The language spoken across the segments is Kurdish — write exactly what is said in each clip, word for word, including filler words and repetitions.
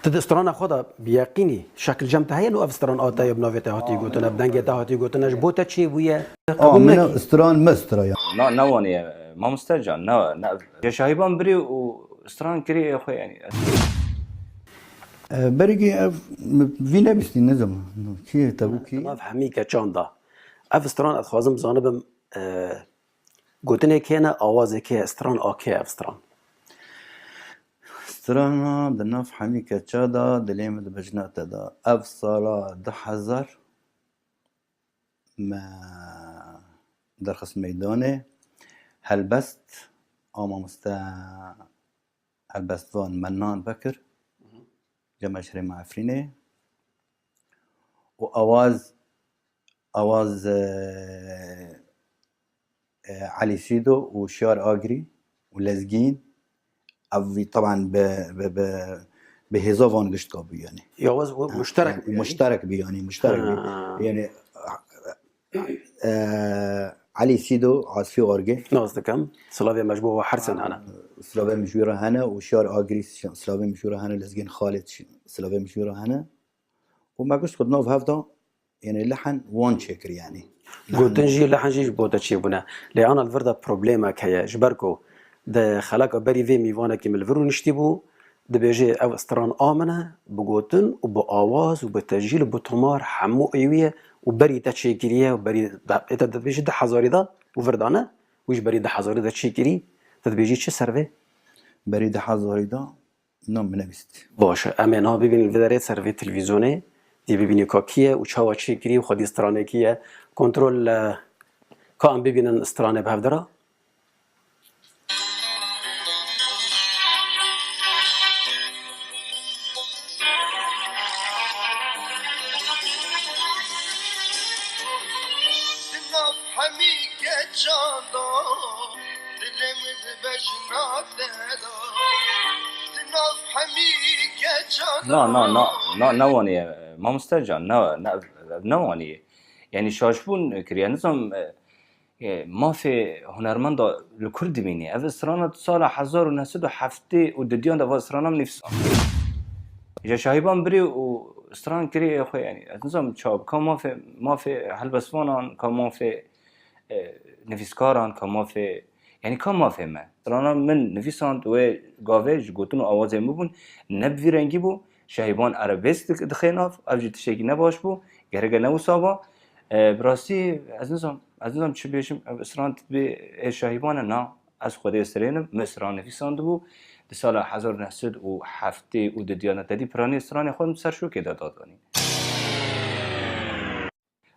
Tu di strana xwe de bi yeqînî şekil cem te heye, no ev stran a te ye, bi navê te hatî gotin, bi dengê te hatî gotin, ji bo te çê bûye? Qebûl nekî. Stran me stra ya. Na, ne wanî ye, mamoste can, ne, ne, ya Şahiban birî û stran kirî ê xwe, yanî. E, berî ev, vî nebîstî, ne zaman. Kî ye, te bû kî? Nav hemî keçan da. Ev stran ez xwazim zanibim, e, gotinê kê ne, awazê kê ye, stran a kê ye ev stran? Strana di nav hemî keça de, dilê min dibijna te de. Ev sala du hezar me derxist meydanê, helbest a mamoste helbestvan Mennan Bekir, cemaşrê me Efrînê û awaz, awaz, e, e, Elî Sîdo û Şiyar Agirî û Lezgîn. Ev vî, taban bi, bi, bi, bi hêza van gişt ka bû, yanî. Ya wez, wez Ha, muşterek yani, bû, yanî? Muşterek bû, yanî, muşterek bû. Ha. Yanî, e, Elî Sîdo, Asfî Orgê. Nas dikim. Silavê me ji bo we her sen hene. Silavê min ji wî re hene û Şiyar Agirî, silavê min ji wî re hene, Lezgîn Xalid, silavê min ji wî re hene. Û me gişt ku di nav hev de, yanî lehen wan çêkir, yanî. Gotin jî, lehen jî ji bo te çêbûne. Lê ana li vir de problemek heye. Ji ber ku di xeleka berî vê mîvanekî min li vir rûniştî bû, dibêje ev stran a min e, bi gotin û bi awaz û bi tesjîl û bi tomar hemû ê wî ye û berî te çêkiriye û berî de, ê te dibêje du hezarî de û vir dane, wî ji berî du hezarî de çêkirî, te dibêjî çi ser vê? Berî du hezarî de. Na, min nebîst. Baş e. Em ê niha bibînin vê derê ser vê televîzyonê. Dê bibînî ka kî ye û çawa çêkirî û xwedî stranê kî ye. Kontrol, e, ka em bibînin stranê bi hev de re. Di nav hemî keçan de, dilê min dibijna te de. Di nav hemî keçan de. Na, na, na, na, ne wanî ye, mamoste can, ne, ne, ne wanî ye. Yanî şaşbûn kiriye, nizam, e, e, mafê hunermenda li kur dimînî. Ev strana di sala hezar û neh sed û heftê û dudiyan de va strana min nivîsand. Ji Şahiban birî û stran kirî ê xwe, yanî, ez nizam çawa, ka mafê, mafê helbestvanan, ka mafê, e, nivîskaran, ka mafê, yanî, ka mafê me. Strana min nivîsand wê gavê ji gotin û awazê min bûn, ne bi vî rengî bû, Şahiban erebesk dik-, dixê nav, ev jî tiştekî ne baş bû, gereke ne wisa ba. E, bi rastî, ez nizam, ez nizam çi bêjim, ev stran dibê ê Şahiban e, na. Ez Xwedê sirênim, min stran nivîsandibû. Di sala hezar neh sed û heftê û dudiyan de, te dî piranî stranê xwe min ser şokê de dadanî.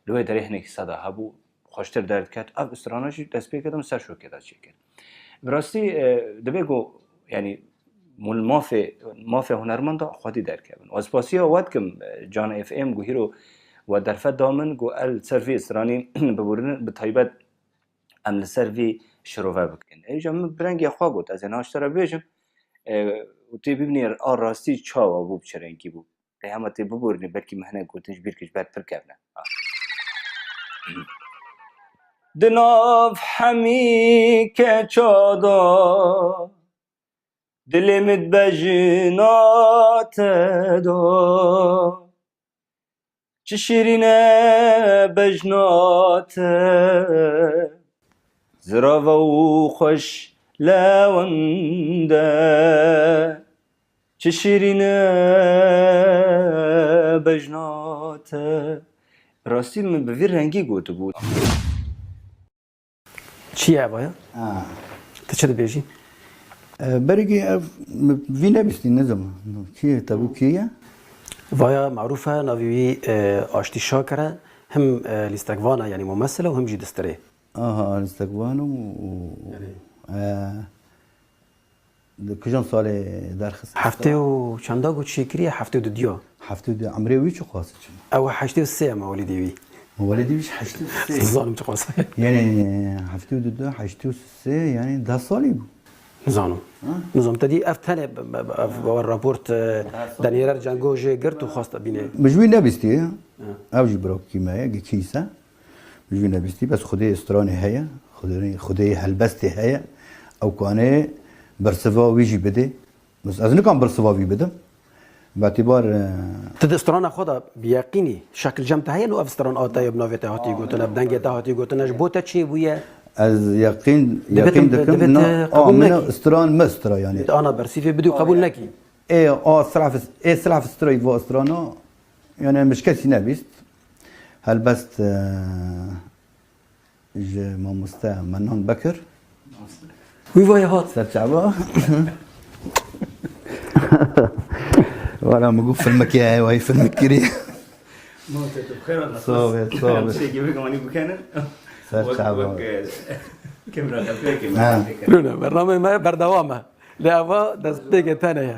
Li wê derê hinekî seda hebû, xweştir derdiket. Ev strana jî dest pê kir, min ser şokê de çêkir. Bi rastî, e, dibe ku, yanî, mul mafê, mafê hunermenda xwedî derkevin. Ez spasiya we dikim, e, Can F M ku hîro we derfet da min, ku el ser vê stranî biborînin, bi taybet em li ser vî şirove bikin. Êja min bi rengê xwe got, ez ê niha ji te re bêjim, e, û tê bibînî a rastî çawa bû, bi çi rengî bû. Qey hema tê biborînî, belkî min hinek gotin ji bîr kir, ji ber pir kevn e. Di nav hemî keça de, dilê min dibejna te de. Çi şîrîn e bejna te, zirava û xweş lewende. Çi şîrîn e bejna te. Rastî min bi vî rengî gotibû. Çi ye ev ya? Ha. Tu çi dibêjî? E, berî ev, vî nebîstî, ne zaman. Kî ye, te bû kî ye? Vaya marûf e, navê wî, e, Aştî Şakir e. Him, e, lîstekvan e, yanî mumessil e û him jî distirê. Aha, lîstekvan û, û, e, Di kijan salê derxist? Heftê û çenda got çêkiriye, heftê û du diya. Heftê û du, emrê wî çiqas e çi? Ew heştê û sê ye, mewlidê wî. Mewlidê wî ji heştê û sê. Zanim çiqas e. Yanî heftê û du, heştê û sê, yanî deh salî bû. Nizanim. Ha? Nizanim, te dî ev tenê b-, b-, b-, ev, ev raport, e, Deh salî. Denêrer Cengo jê girt û xwest bîne. Min ji wî nebîstiye. Ha. Ew jî birakî me ye, Gikîse. Ji wî nebîstî, bes Xwedê stranê heye, Xwedê, Xwedê helbestê heye, ew kanê bersiva wî jî bidê. Bes ez nikan bersiva wî bidim. Betibar e, Tu di strana xwe de bi yeqînî şekil cem te heye, no ev stran a te ye, bi navê te hatiye gotin, bi dengê te hatiye gotin, ji bo te çêbûye? Ez yeqîn Dibê yeqîn tu- dikim dibê na tu a qebûl min nekî. Stran me stra yani. Ana bersîfê bidû qebûl nekî. Ê a sraf ê sraf stroy vo strana yani min ji kesî nebîst. Helbest e, ji mamoste Menan Bekir. Wî vaya hat. Serçava. Wala min got filmekê heye, wayî filmek kirî. Mante tu xêr ola. Sağ ol, sağ ol. Tiştekî bike wanî bikenin. Serçava. Kemra xefleke. Ha. Rûne, bernameyê me berdewam e. Lê eva destpêkê tenê ye.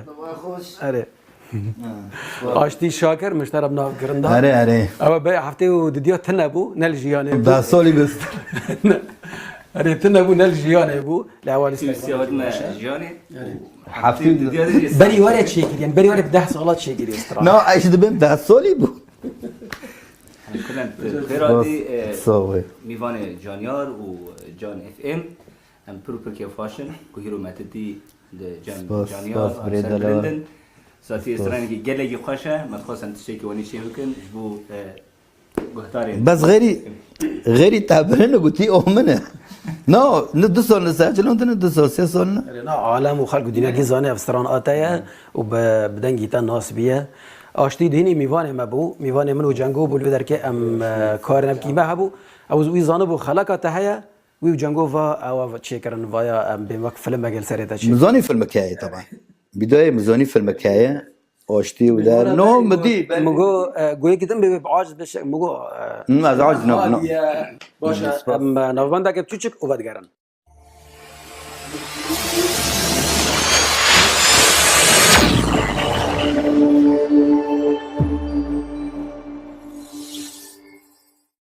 Erê. Aştî Şakir, min ji te re bi nav girin da. Erê erê. Ew be heftê û didiya tune bû, ne li jiyanê bû. Deh solî bist. Erê, tune bû, ne li jiyanê bû. Lê ewa lî Tûsiya hatime jiyanê. Heftê Berî were çêkir, yani berî were bi deh sala çêkiriye stran. Na, ez dibim deh solî bû. Kulen xêr hatî. Sağ ol. Mîvanê Caniyar û Can F M. Em pir û pir kêfxweş in ku hîro me titî di Can Spas, Caniyar spas, em birê ser delal. Birindin. Zatî stranekî gelekî xweş e. Me dixwest em tiştekî wanî çê bikin ji bo e, guhdarên. Bes xêrî xêrî te birin û gotî o min e. Na, ne du sol ne serçilon ne du sol, sê sol ne. Erê, na alem û xelk û dînekî zane ev stran a te ye û bi, bi dengî te nas biye. Aştî dînî mîvanê me bû, mîvanê min û Cengo bû, li vê derkê em e, karê nebkî me hebû. Ew wî zanibû xeleka te heye, wî û Cengo va ew ev çêkirin vaya em bên wek filmeke li serê te çê. Min zanî filmek heye teba. Bidayê min zanî filmek heye. Aştî û der. No, min dî. Min got, e, goyekî din bê, bê aciz bê, min got, e, Min ez aciz nabim. Baş e, em e, navbendeke biçûçik û vedigerin.